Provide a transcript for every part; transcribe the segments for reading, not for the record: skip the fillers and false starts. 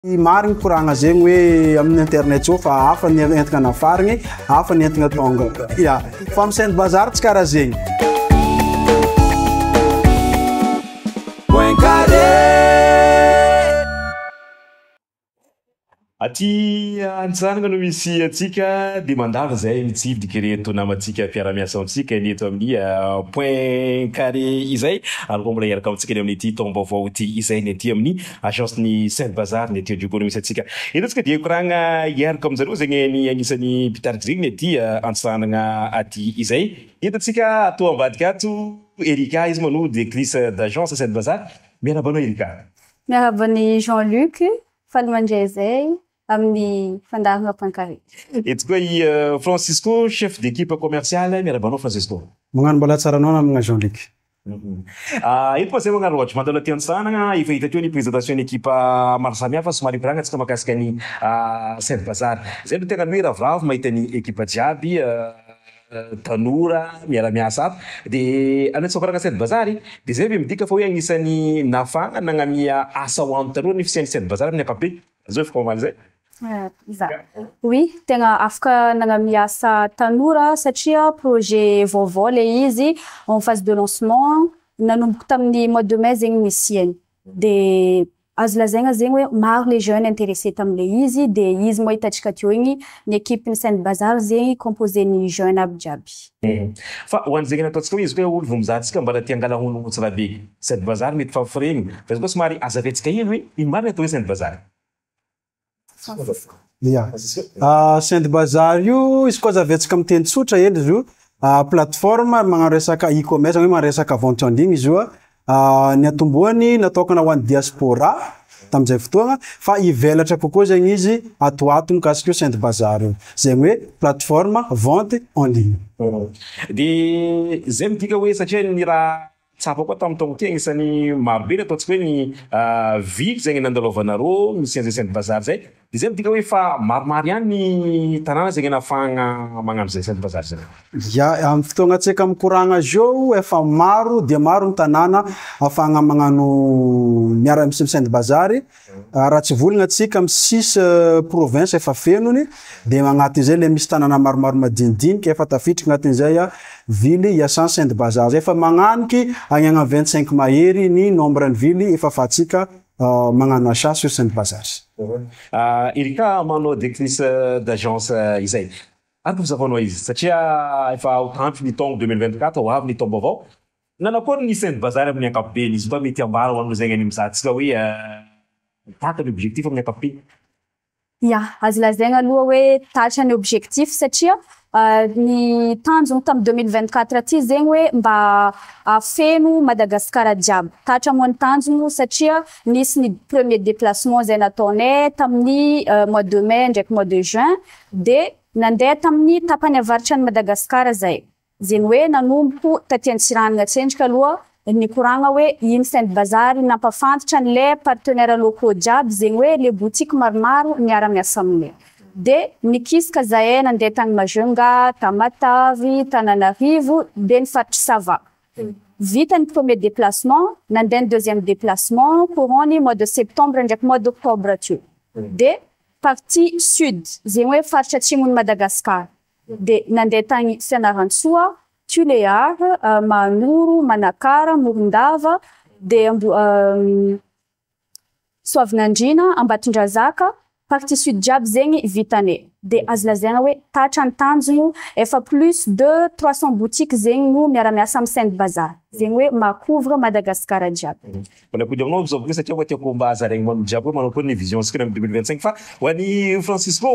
Marigny koragna zegny hoe amin'ny internet zao fa hafa ny entagna nafarigny, hafa ny entagna tonga. Ya, fa amy Send Bazar tsy karaha zegny. Point carré. Aty Antsiranana no misy antsika dia mandalo izay mitsidika ireto namantsika mpiara-miasa amintsika ny eto amin'ny Point Carré izay ary koa mbola hiaraka amintsika ny amin'ity taom-baovao ity izay ny aty amin'ny agence ny Saint Bazar ny aty Andriagoa no misy antsika. Eto antsika dia hikoragna hiaraka aminjareo zegny ny agnisan'ny mpitarika zegny ny aty Antsiranana aty izay. Eto antsika ato ambadika ato Erika izy moa no directrice d'agence Saint Bazar. Miarahaba anao Erika. Miarahaba an'i Jean Luc. Faly mandray izay amin'ny fandaharana Point Carré. Eto koa i Francisco, chef d'équipe commercial, miarahaba anao Francisco. Magnano mbola tsara anao namagna Jean Luc. Eto moa zay magnano rojo mandalo aty Antsiranana, efa hita teo ny présentation ny ekipa maro samihafa, somary hikoragna antsika mahakasika ny Saint Bazar. Zay no tegna ny hoe ravoravo mahita ny ekipa jiaby. Tanora miara-miasa ato de any Tsokarana Sainte Bazary de zay ve midika fa hoe agnisan'ny nahafahana nagnamia asa ho an'ny tanora ny fisian'ny Sainte Bazary amin'ny ankapobeny? Zao efa mamaly zay. Za. Oui, tegna afaka nagnamia asa tanora satria projet vaovao le izy en phase de lancement, nanomboka tamin'ny mois de mai zegny nisiany de Azo lazaigna zegny hoe maro les jeunes intéressés tamle izy de izy moa hitantsika teo igny ny équipe ny Sainte Bazar zegny composé ny jeunes aby jiaby. Fa ho an'izegny nataontsika hoe izy koa olo vao mizaha antsika mbala te hangala honohono tsara be Sainte Bazar mety fa firegny fa izy koa somary azavaintsika hely hoe ino marina atao hoe Sainte Bazar? Ya. Sainte Bazar io izy koa azavaintsika amin'ny teny tsotra hely izy io, plateforme magnano resaka e-commerce zany hoe magnano resaka vente en ligne izy io. Ny atombohany natokana ho an'ny diaspora tamin'izay fotoagna fa hivelatra kokoa zegny izy ato ho ato mikasika io Sainte Bazar io. Zegny hoe plateforme vente en ligne. De zay midika hoe satria ny raha tsapa koa tamin'ny taogno ty agnisan'ny maro be ny ataontsika hoe ny ville zegny nandalovanareo misy an'izay Sainte Bazar zay. De zay midika hoe efa maromaro ihany ny tanàna zegny nahafahagna magnano zay Sainte Bazar zay. Ya, amin'ny fotoagna antsika mikoragna zao efa maro dia maro ny tanàna ahafahagna magnano miara misy Sainte Bazary. Raha tsy volagna antsika amin'ny six province efa fenony de agnatin'izay le misy tanàna maromaro madinidinika efa tafiditra agnatin'izay ville iasan'ny Sainte Bazary zay efa magnaniky agny agny amin'ny 25 mahery ny nombre ny ville efa afahantsika magnano achat sur Sainte Bazary. Erika manao directrice d'agence izay. Araka ny fizahavanao izy satria efa ho tampy ny taogno 2024 ho avy ny taom-baovao. Nanakory ny Sainte Bazary amin'ny ankapobeny izy mba mety ambara ho an'olo zegny any mizaha antsika hoe taka ny objectif amin'ny ankapobeny. Ya, azo lazaigna aloha hoe tatra ny objectif satria ny tanjogno tamin'ny 2024 ty zegny hoe mba hahafeno Madagasikara jiaby. Tatra moa ny tanjogno satria nisy ny premier déplacement zay nataonay tamin'ny mois de mai ndraiky mois de juin de nandeha tamin'ny tapany avaratra an'i Madagasikara zay. Zegny hoe nanomboko taty Antsiranana tsendriky aloha nikoragna hoe ino Sainte Bazary nampafantatra anle partenaires locaux jiaby zegny hoe le boutique maromaro miara miasa aminay. De nikisaka zahay nandeha tagny Majunga, Tamatave, Tananarivo de ny faritry Sava. Vita ny premier déplacement, nandeha ny deuxième déplacement courant ny mois de septembre ndraiky mois d'octobre teo. De partie sud, zegny hoe faritra atsimon'i Madagascar. De nandeha tagny Fianarantsoa, Tulear, Mahanoro, Manakara, Morondava, de Soavinandriana, Ambatondrazaka, partie sud jiaby zegny vitanay. De azo lazaigna hoe tatra ny tanjogno, efa plus de 300 boutiques zegny no miara-miasa amy Sainte Bazar. Zegny hoe maha-couvre Madagasikara jiaby. Mbola hapody aminao zao koa satria tiako mba hazaraigny ho an'olo jiaby hoe manao akory ny vision antsika amin'ny 2025 fa ho an'i Francisco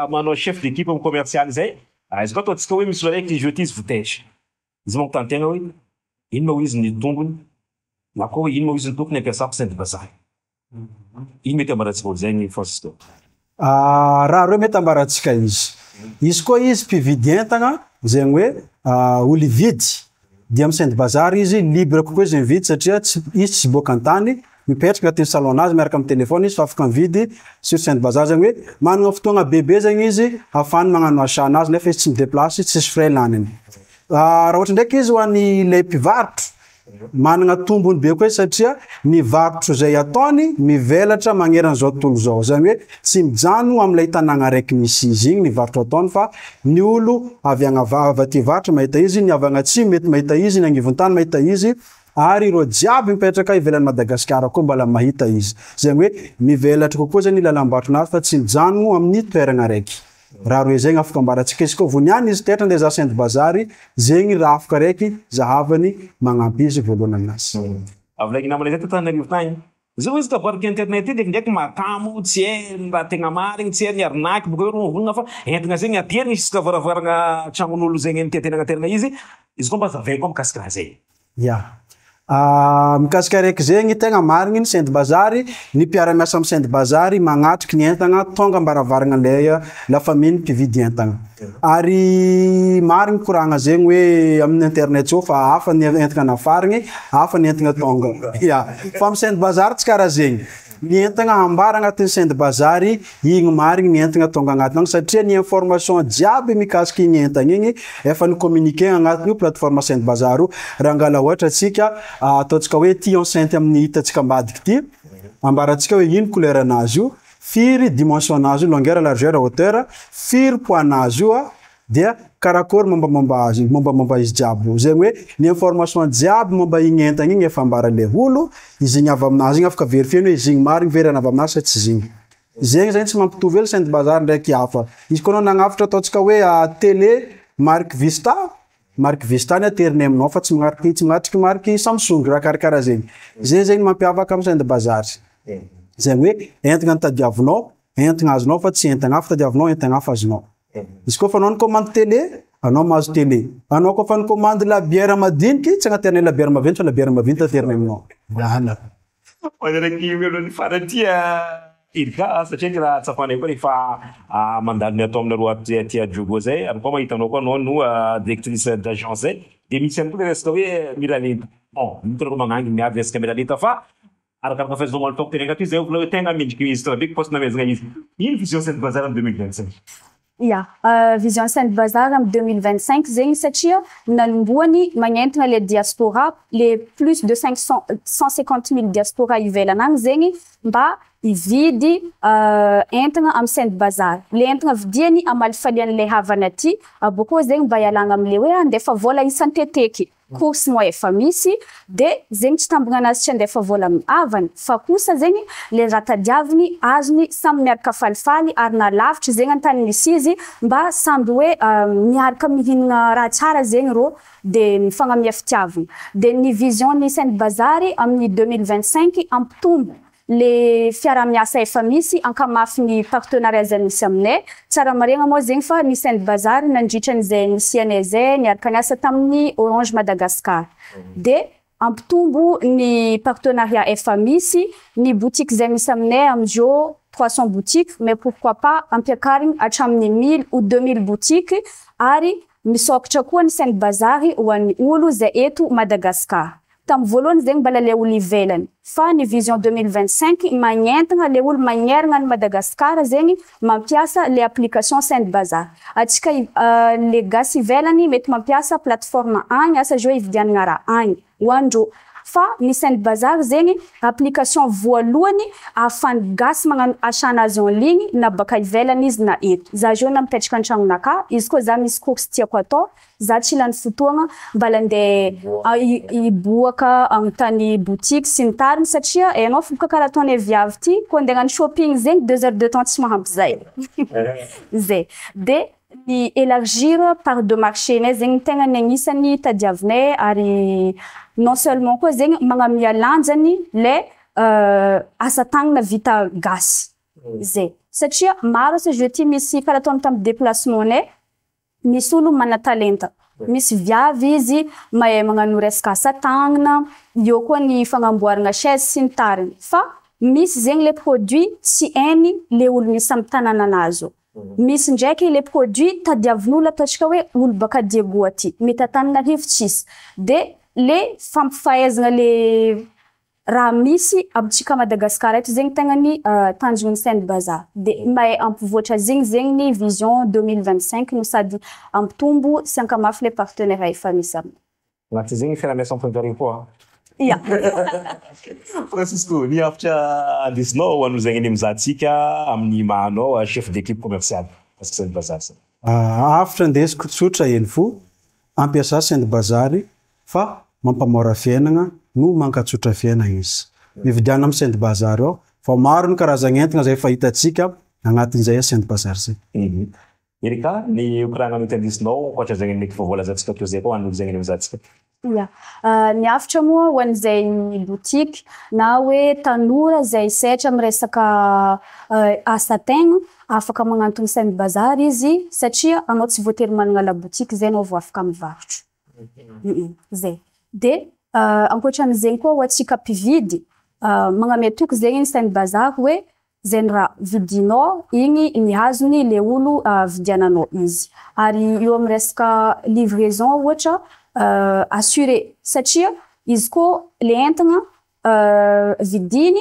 manao chef d'équipe amin'ny commercial zay, izy koa ataontsika hoe misy olo araiky izy io ty izy votezy, izy magnontany tegna hoe ino ma izy ny tombony na koa hoe ino ma izy ny tokony ampiasako Sainte Bazary. Ino mety ambarantsika olo zegny Francisco? Raha reo mety ambarantsika izy. Izy koa izy mpividy entagna, zegny hoe olo hividy, dia amin'ny Sainte Bazary izy libre kokoa izy mividy satria tsy, izy tsy boaka an-tany, mipetraka agnatin'ny salon-nazy miaraka amin'ny téléphone izy fa afaka mividy sur Sainte Bazary, zegny hoe managna fotoagna bebe zegny izy ahafahany magnano achat-nazy nefa izy tsy mi-déplace, tsisy frais laniny. Raha ohatra ndraiky izy ho an'ny le mpivarotro, Managna tombony be koa izy satria ny varotro zay ataony mivelatra magneran'izao tontolo zao. Zany hoe tsy mijano am'lay tanàgna araiky misy izy igny ny varotro ataony fa ny olo avy agny avy aty avaratra mahita izy, ny avy agny atsimo mety mahita izy, ny agnivon-tany mahita izy, ary ireo jiaby mipetraka ivelan'i Madagasikara koa mbola mahita izy. Zany hoe mivelatra kokoa zany lalam-barotranazy fa tsy mijano amin'ny toerana araiky. Raha roe zegny afaka ambarantsika izy koa vao niany izy tetra andeha hizaha Sendbazary, zegny raha afaka araiky zahavany magnampy izy voalohany aminazy. Avy namana zay Antananarivo tagny. Zao izy taboariky internet io ndraikindraiky mahakamo, tsy hay ny raha tegna marigny, tsy hay ny arnaque bôka eo rô mivolagna fa entagna zegny aterigny jusqu'à varavaragna tragnon'olo zegny tiatiana agnaterana izy. Izy koa mba azavaiko koa mikasika raha zay. Ya. Mikasika araiky zegny, tegna marigny ny Sendbazary, ny mpiara-miasa amin'ny Sendbazary magnatriky ny entagna tonga ambaravaragna lay la famille mpividy entagna. Ary marigny koragna zegny hoe amin'ny internet zao fa hafa ny entagna nafarigny, hafa ny entagna tonga. Ya. Fa amin'ny Sendbazary tsy karaha zegny. Ny entagna ambara agnatin'ny Sendbazary, igny marigny ny entagna tonga agnatiny agny satria ny information jiaby mikasiky igny entagna igny efa ni-communiquer agnatin'io plateforme Sendbazary io. Raha angala ohatra atsika, ataontsika hoe ty enceinte amin'ny hitantsika ambadiky ty, ambarantsika hoe ino couleur anazy io, firy dimension anazy io, longueur, largeur, hauteur, firy poids anazy io a, dia karakory mombamomba azy, mombamomba izy jiaby io. Zegny hoe ny information jiaby momba igny entagna igny efa ambara le olo, izy igny avy aminazy igny afaka vérifier hoe izy igny marigny ve raha avy aminazy sa tsy izy igny. Zegny zany tsy mampitovy hely Sendbazary ndraiky hafa. Izy koa anao nagnafatra ataontsika hoe télé marque Vista, marque Vista ny aterinay aminao fa tsy magnatriky marque Samsung, raha karakaraha zegny. Zegny zegny mampiavaka amin'ny Sendbazary. Zany hoe entagna tadiavinao, entagna azonao fa tsy entagna hafa tadiavinao, entagna hafa azonao. Izy koa fa anao nicommande télé, anao mahazo télé. Anao koa fa nicommande labière madiniky, tsy agnaterinay labière maventy fa labière maventy aterinay aminao. Voilà. Manaraky mialohan'ny farany ty Erika, satria ny raha tsapanay koa rehefa mandalo ny atao aminareo aty aty Diogo zay, ary koa mahita anao koa anao no directrice d'agence zay, de misy ihany koa le resaka hoe miralenta. Bon, hitanareo magnangy miady resaka miralenta fa arakaraka fahaizanao manontany tenenga ty zay vola hoe tegna mendriky izy be poste namezana izy. Ino vision Sendbazary en 2025? Ya, vision Sendbazary amy 2025 zegny satria nanomboany magnentana le diaspora, le plus de 500 150 000 diaspora ivelany agny zegny mba hividy entagna amy Sendbazary. Le entagna vidiany amalifalian'le havana aty, abôkô zegny mba hialagna amle hoe andefa vola isan-teteky. Course moa efa misy, de zegny tsy tambagna anazy tsy andefa vola amin'ny havany, fa kosa zegny le raha tadiaviny azony samy miaraka falifaly ary na lavitra zegny antany misy izy mba samby hoe miaraka mihinagna raha tsara zegny rô de mifagnamia fitiavana. De ny vision ny Sendbazary amin'ny 2025, ampitombo le fiarahamiasa efa misy, ankamafy ny partenariat zay misy aminay. Tsara maregna moa zegny fa ny Sendbazary nandritran'izay nisianay zay niaraka niasa tamin'ny Orange Madagascar, de ampitombo ny partenariat efa misy, ny boutique zay misy aminay amizao 300 boutiques, mais pourquoi pas ampiakarigny hatramin'ny 1000 ou 2000 boutiques, ary misokatra koa ny Sendbazary ho an'ny olo zay eto Madagascar. Tamin'ny voalohany zegny mbala le olo ivelany, fa ny vision 2025 magnentana le olo magnerana ny Madagascar zegny mampiasa le application Sendbazary. Atsika le gasy ivelany mety mampiasa plateforme agny asa zao hividianana raha agny hoandreo, fa ny Sendbazary zegny application voalohany ahafahan'ny gasy magnano achat anazy en ligne na baka ivelany izy na eto. Za zao na mipetraka an-tragnonaka, izy koa za misy course tiako atao, za tsy lany fotoagna mbala andeha hiboaka agnontany boutique sy ny tariny, satria hainao fo boka karaha ataonay viavy ty koa andeha hagnano shopping zegny 2 heures de temps tsy mahampy zay zay. De ny élargir part de marché nay zegny tegna ny agnisan'ny tadiavinay, ary non seulement koa zegny magnamia lanjany le asa tagnana vita gasy zay, satria maro asa zao ty misy karaha ataony tamy déplacement nay, misy olo mana talenta, misy viavy izy mahay magnano resaka asa tagnana eo koa ny fagnamboarana chaise sy ny tariny, fa misy zegny le produit tsy hainy le olo misy amy tanàna anazy io. Misy ndraiky le produit tadiavin'olo, ataontsika hoe olo baka Diego aty mety Antananarivo tsisy, de le fampifahaizana le raha misy amitsika Madagasikara eto zegny tegna ny tanjon'ny Sendbazary, de mahay ampivoatra zegny zegny ny vision 2025 no sady ampitombo sy ankamafy le partenariat efa misy aminy. Agnatin'izegny fiaraha-miasa amin'ny Point Carré koa. Ya. Francisco, ny hafatra andesinao ho an'olo zegny any mizaha amin'ny maha anao chef d'équipe commercial mikasika Send Bazary zay. Hafatra andesiko tsotra eny fo, ampiasa Send Bazary fa mampamora fiainana no mankatsotra fiainana izy. Mividiana amin'ny Send Bazary ao fa maro ny karazagna entana zay efa hitantsika agnatin'izay Send Bazary zay. Erika, ny koragna mety andesinao ankoatra zegny mety efa voalazantsika teo zay koa ho an'olo zegny any mizahantsika. Ya. Ny hafatra moa ho an'izay boutique na hoe tanora zay sehatra amy resaka asa tegna, afaka magnantony Send Bazary izy satria anao tsy voatery manana la boutique zay anao vao afaka mivarotro. Zay. De ankoatran'izegny koa ho antsika mpividy, magname toky zegny ny Send Bazary hoe zay ny raha vidinao igny ny azony le olo vidiananao izy. Ary eo amy resaka livraison ohatra, assuré satria izy koa le entana vidiny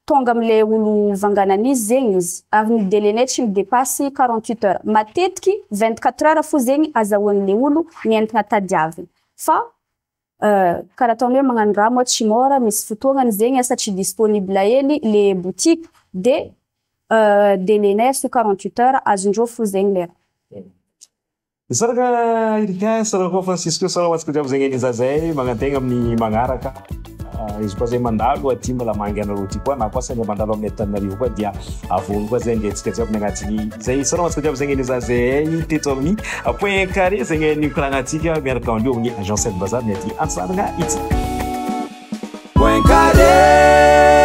tonga amle olo vanganany izy zegny izy ary ny délai-nay tsy midépasse 48 heures. Matetiky 24 heures fo zegny azahoan'le olo ny entana tadiaviny. Fa karaha ataony hoe magnano raha moa tsy mora, misy fotoagnany zegny asa tsy disponible hely le boutique de délai-nay sous 48 heures azondreo fo zegny le raha. Saraka Erika, saraka koa Francisco, saraka antsika jiaby zegny nizaha zay magnantegna amin'ny magnaraka. Izy koa zay mandalo aty mbola mangy anareo ty koa na koa sendra mandalo amin'ny Antananarivo koa dia avono koa zay antsika jiaby ny agnatiny zay. Saraka antsika jiaby zegny nizaha zay teto amin'ny Point Carré zegny nikoragnatsika miaraka amindreo amin'ny agence Send Bazary ny aty Antsiranana ity. Point Carré.